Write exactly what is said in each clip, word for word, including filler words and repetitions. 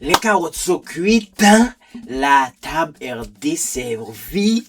Les carottes sont cuites, la table est desservie.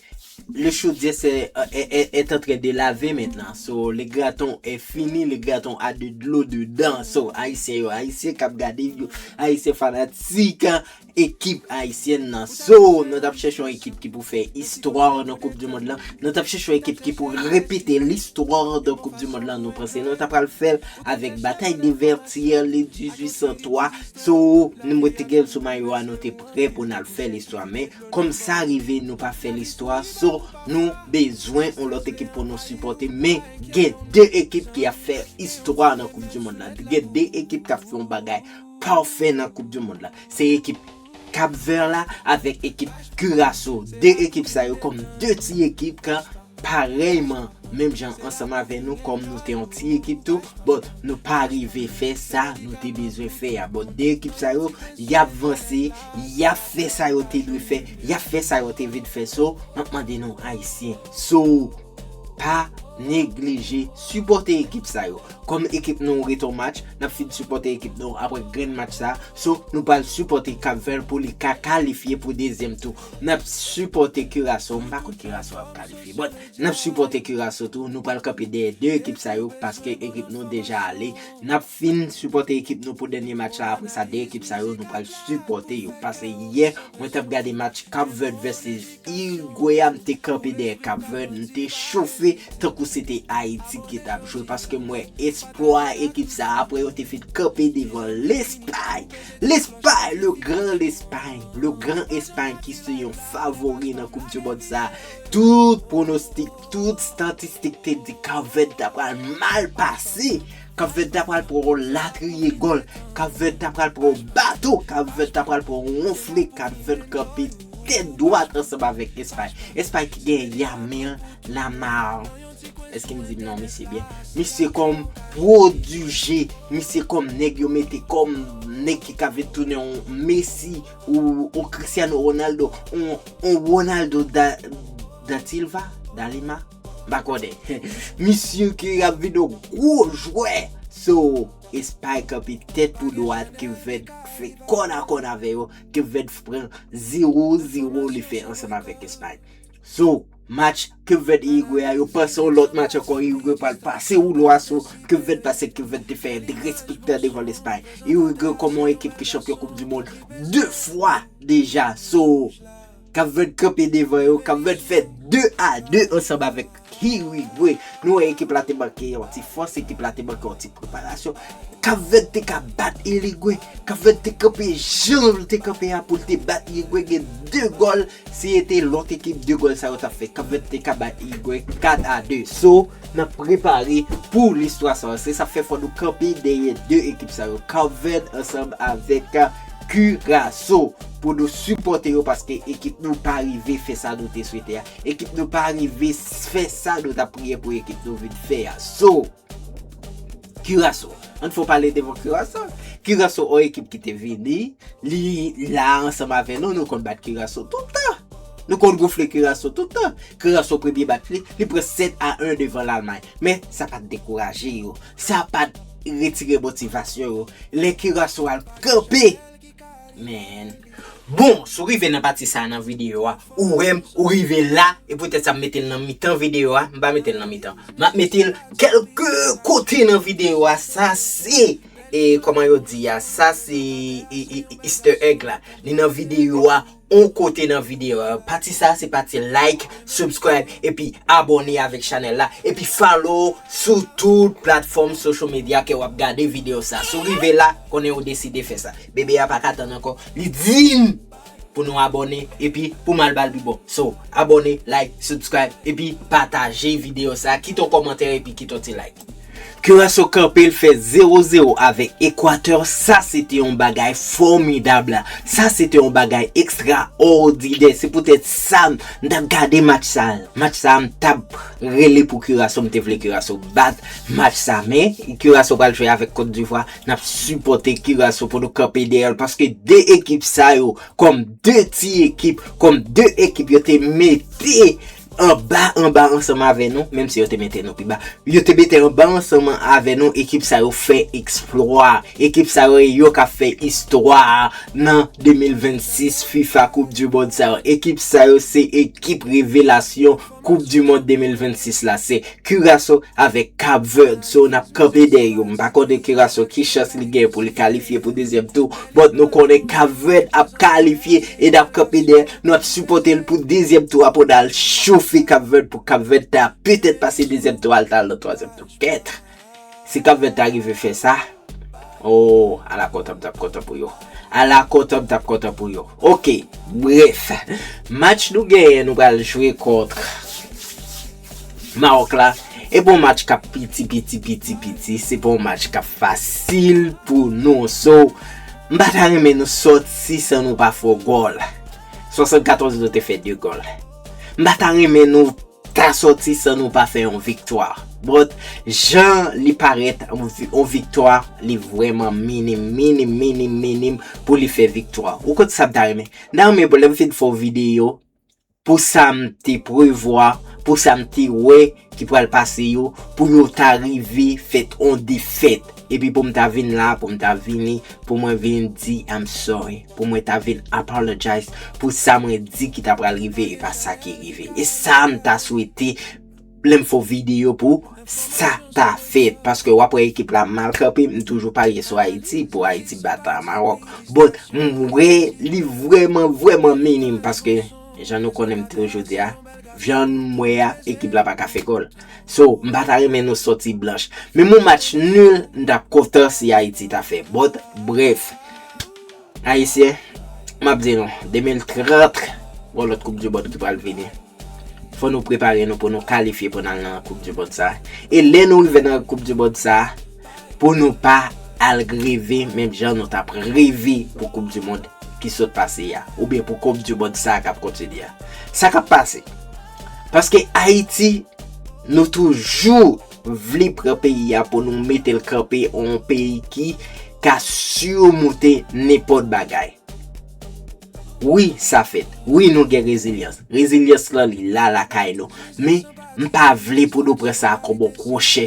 Le chaudière c'est, euh, est, est, est en train de laver maintenant. So, le gratin est fini, le gratin a de dlo dedan. So, Ayisyen yo, Ayisyen k ap gade yo, Ayisyen fanatik ekip ayisyèn nan. So, nou t ap chèche yon ekip ki pou fè istwa nan Koup di Mond lan. Nou t ap chèche yon ekip ki pou repete listwa nan Koup di Mond lan. Nou panse nou ta pral fè l avèk Bataille des Vertières le dix-huit cent trois. So, nou mete gèl sou mayo a, nou te prè pou n al fè listwa. Men, kòm sa rive, nou pa fè listwa. So, nou bezwen yon lòt ekip pou nou sipòte. Men, gen de ekip ki ap fè istwa nan Koup di Mond lan. Gen de ekip k ap fè yon bagay pafè nan Koup di Mond lan. Se ekip Cap Vert la avèk ekip Curaçao. De ekip sa yo kòm de ti ekip k parèyman menm jan ansanm avè nou, kòm nou te yon ti ekip tou, but nou pa rive fè sa nou te bezwen fè a. But de ekip sa yo, y ap vanse, y ap fè sa yo te dwe fè, y ap fè sa yo te vin fè. So, m ap mande nou Ayisyen, so, pa neglije sipòte ekip sa yo. Kòm ekip nou ret yon match, n ap fin sipòte ekip nou apre grenn match sa. So, nou pral sipòte Cap Vert pou li ka kalifye pou dezyèm tou. N ap sipòte Curaçao, m pa kwè Curaçao ap kalifye, but n ap sipòte Curaçao tou. Nou pral kanpe dèyè de ekip sa yo paske ekip nou deja ale. N ap fin sipòte ekip nou pou dènye match la. Apre sa, de ekip sa yo, nou pral sipòte yo. Paske yè, mwen t ap gade match Cap Vert vs Uruguay a, m te kanpe dèyè Cap Vert, m te chofe tankou se te Ayiti ki t ap jwe, paske m wè espwa ekip sa a, apre yo te fin kanpe devan Lespay. Lespay, le gran Lespay, le gran Espay ki se yon favori nan Koup di Mond sa. Tout pwonostik, tout statistik te di Cap Vert ta pral mal pase. Cap Vert ta pral pran yon latriye gòl. Cap Vert ta pral pran yon bato. Cap Vert ta pral pran yon wonfle. Cap Vert kanpe tèt dwat ansanm avèk Espay. Espay ki gen Yamil Lamar. Èske m di non misye byen? Misye kòm pwodije. Misye kòm nèg yo mete kòm nèg ki ka vin tounen yon Messi ou yon Cristiano Ronaldo, yon, yon Ronaldo da, da Silva, da Lima, m pa konnen. Misye ki ap vin yon gwo jwè. So, Espay kanpe tèt pou dwat, Cap Vert fè kòn a kòn avè yo, Cap Vert pran zewo zewo li fè ansanm avèk Espay. So, match Cap Vert Uruguay a, yo panse yon lòt match ankò, Uruguay pral pase woulo a. So, Cap Vert pase, Cap Vert te fè derespektan devan Lespay. Uruguay kòm yon ekip ki chanpyon Koup di Mond de fwa deja. So, Cap Vert kanpe devan yo, Cap Vert fè de a de ansanm avèk Uruguay. Nou wè ekip la te manke yon ti fòs, ekip la te manke yon ti preparasyon. Cap Vert te ka bat Uruguay. Cap Vert te kanpe jan l te kanpe a pou l te bat Uruguay, gen de gòl. Si se te lòt ekip, de gòl sa yo t ap fè Cap Vert te ka bat Uruguay kat a de. So, n ap prepare pou listwa sa yo. Se sa k fè fò nou kanpe dèyè de ekip sa yo, Cap Vert ansanm avèk Curaçao, pou nou sipòte yo, paske ekip nou pa rive fè sa nou te swete a. Ekip nou pa rive fè sa nou t ap priye pou ekip nou vin fè a. So, Curaçao. Ann fè w pale devan Curaçao. Curaçao, yon ekip ki te vini, li la ansanm avè nou, nou konn bat Curaçao tout tan. Nou konn gonfle Curaçao tout tan. Curaçao premye match li, li pran sèt a en devan Lalmay. Men, sa pa t dekouraje yo. Sa pa t retire motivasyon yo. Lè Curaçao al kanpe, man. Bon, si w rive nan pati sa a nan videyo a, ou wè m, ou rive la, e poutèt sa m mete l nan mitan videyo a, m pa mete l nan mitan. M ap mete l kèlke kote nan videyo a, sa se, e, kòman yo di a, sa se, e, e, e, easter egg la. Li nan videyo a, on kote nan videyo a. Pati sa a se pati like, subscribe, epi abòne avèk chanèl la, epi follow sou tout platfòm social media ke w ap gade videyo sa. Si w rive la, konnen ou deside fè sa. Bebe a pa ka tann ankò. Li di m pou nou abòne, epi pou m al ba l pi bon. So, abòne, like, subscribe, epi pataje videyo sa. Kite yon kòmantè, epi kite yon ti like. Curaçao kanpe l fè zewo zewo avèk Ekwatè. Sa se te yon bagay fòmidab. Sa se te yon bagay ekstraòdinè. Se poutèt sa m t ap gade match sa. Match sa, m t ap rele pou Curaçao, m te vle Curaçao bat match sa. Men, Curaçao pral jwe avèk Kòt Divwa. N ap sipòte Curaçao pou nou kanpe dèyè l, paske de ekip sa yo, kòm de ti ekip, kòm de ekip yo te mete anba, anba ansanm avè nou, menm si yo te mete nou pi ba. Yo te mete anba ansanm avè nou, ekip sa yo fè eksplwa. Ekip sa yo, yo ka fè istwa nan de mil vennsis FIFA Coupe du Monde sa yo. Ekip sa yo se ekip revelasyon Coupe du Monde de mil vennsis la. Se Curaçao avèk Cap Verde. So, n ap kanpe dèyè yo. M pa konnen Curaçao ki chans li gen pou li kalifye pou dezyèm tou. But nou konnen Cap Verde ap kalifye e n ap kanpe dèyè. Nou ap sipòte l pou dezyèm tou a pou n al chofe Cap Verde pou Cap Verde ta petèt pase dezyèm tou a, l ta al nan twazyèm tou. Kèt. Si Cap Verde ta rive fè sa, oh, ala kontan m t ap kontan pou yo. Ala kontan m t ap kontan pou yo. Ok, bref. Match nou genyen, nou pral jwe kont Mawòk la. E bon match k ap piti, piti, piti, piti. Se pa yon match k ap fasil pou nou. So, m pa ta renmen nou sòti san nou pa fè gòl. Swasannkatòz nou te fè de gòl. M pa ta renmen nou ta sòti san nou pa fè yon viktwa. But, jan li parèt, yon vi- yon viktwa, li vrèman minim, minim, minim, minim pou li fè viktwa. Ou konn sa m ta renmen? M ta renmen pou lè m fin fè yon videyo, pou sa m te prevwa, pou sa m te wè ki pral pase yo, pou yo ta rive fèt yon defèt. Epi pou m ta vin la, pou m ta vini, pou mwen vin di I'm sorry. Pou mwen ta vin apologize pou sa mwen di ki ta pral rive e pa sa ki rive. E sa m ta swete lè m fè yon videyo pou sa ta fèt. Paske w ap wè ekip la mal kanpe, m toujou parye sou Ayiti pou Ayiti bat Mawòk. But, m wè li vrèman, vrèman minim paske jan nou konnen m toujou di a, jan m wè a, ekip la pa ka fè gòl. So, m pa ta renmen nou sòti blanch. Menm yon match nil, m t ap kontan si Ayiti ta fè. But, bref, Ayisyen, m ap di nou, de mil trant, gon lòt Coupe du Monde ki pral vini. Fò nou prepare nou pou nou kalifye pou n al nan Coupe du Monde sa. E lè nou rive nan Coupe du Monde sa, pou nou pa al reve menm jan nou t ap reve pou Coupe du Monde ki sot pase a, oubyen pou Coupe du Monde sa k ap kontinye a. Sa k ap pase? Paske Ayiti, nou toujou vle pran peyi a pou nou mete l kanpe, yon peyi ki ka simonte nenpòt bagay. Wi, sa fèt. Wi, nou gen rezilyans. Rezilyans lan, li la lakay nou. Men, m pa vle pou nou pran sa kòm yon kwochè.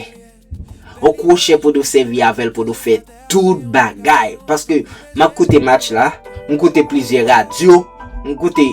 Yon kwochè pou nou sèvi avè l pou nou fè tout bagay. Paske m ap koute match la, m koute plizyè radyo, m koute